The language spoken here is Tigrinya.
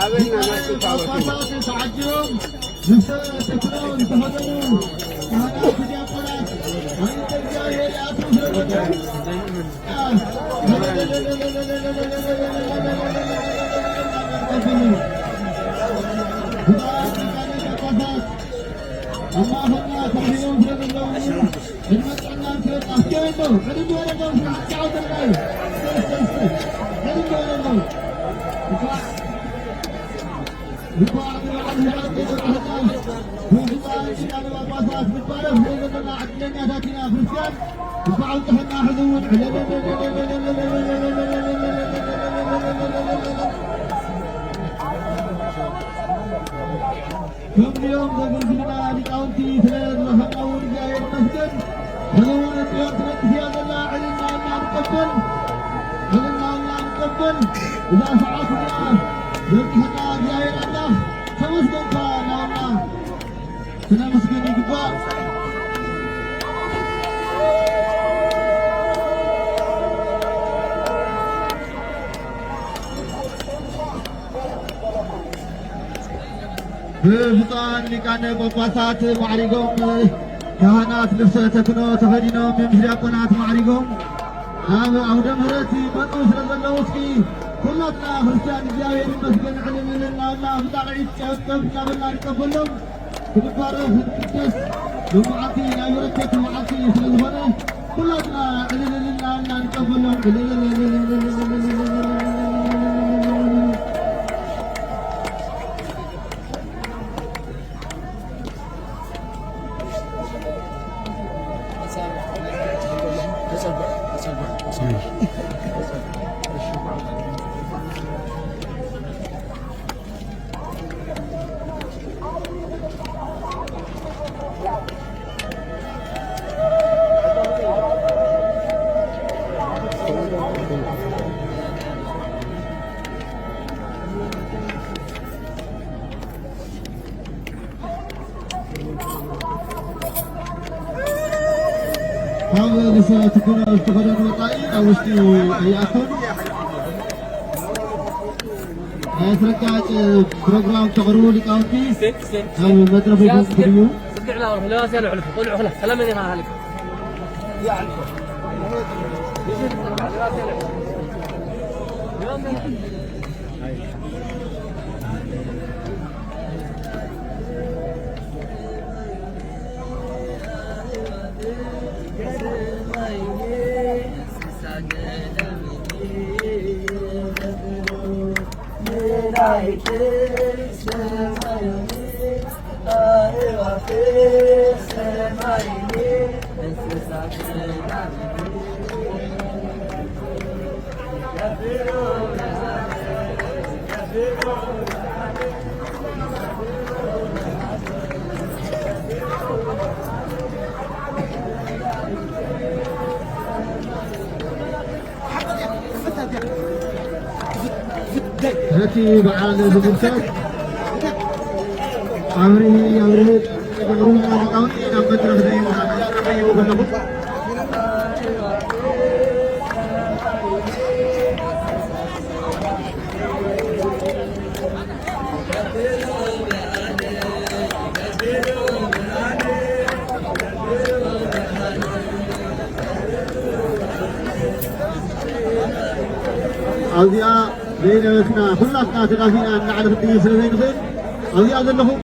ጳጳሳት ተዓጂቦም ምስ ተክኖ ዝተኸደኑ ካህናት ዲያቆናት፣ ኣንተ እግዚኣብሔር ይኣትዉ ስለ ዘለዉ፣ ብፁዓን ሊቃነ ጳጳሳት ኣብ ማእኸልና ተረኺቦም ስለ ዘለዉ፣ ዕድመ ጥዕናን ስለ ኣስገበሎም፣ ዕድመ ወለዶም ስለ ሓጫው ዘለዉ፣ ዕድመ ወለዶም። እንኳዕ ንበዓል ህዳሴ በጻሕና። ብፁዓን ሊቃነ ጳጳሳት ንባረኽ ስለ ዘለና ዕድለኛታት ኢና። ክርስትያን እንኳዕ ኣብጽሐና። ሕዚ እውን ዕለል ከምዚኦም ዘገልግሉና ሊቃውንቲ ስለ ዝረኸብና እውን እግዚኣብሔር ይመስገን። ሕዚ እውን ጽዮን ትነግስ እያ ዘላ። ዕልልና እና ንቀበል፣ ዕልልና እና ንቀበል። እዛ ሰዓት እዚኣ ዘብጽሐና እግዚኣብሔር ኣምላኽ ተመስገንካ እናበልና ክነመስግን ይግባእ። ብብፁዓን ሊቃነ ጳጳሳት ማዕሪጎም፣ ካህናት ልብሰ ተክህኖ ተኸዲኖም፣ ምስ ዲያቆናት ማዕሪጎም ኣብ ኣውደ ምሕረት ይመፁ ስለ ዘለዉ፣ እስኪ ኩላትና ክርስትያን እግዚኣብሔር ይመስገን ዕልል እናበልና ብጣቕዒት ጨብጨብ እናበልና ንቀበሎም። ክንባረኽ ክንቅደስ መዓልቲ ናይ በረከት መዓልቲ ስለ ዝኾነ ኩላትና ዕልል እናበልና ንቀበሎም። ዕልል ካብ ልብሰ ተክህኖ ዝተኸደኑ ወፃኢ ኣብ ውሽጢ ኣይኣቱን። ናይ ኣስረጋጭ ፕሮግራም ተቕርቡ ሊቃውንቲ ናብ መድረኽ ይፈቅድ እዩ። ነቲ በዓል ዝምልከት ኣብርሂ ኣብርሂ ሊቃውንቲ ናብ መድረኽ ዘየብፅሑ ዘለኹ። ኣብዚኣ ዘይነበትና ኩላትና ተዳፊእና ንላዕሊ ክንድይብ ስለ ዘይንኽእል ኣብዚኣ ዘለኹም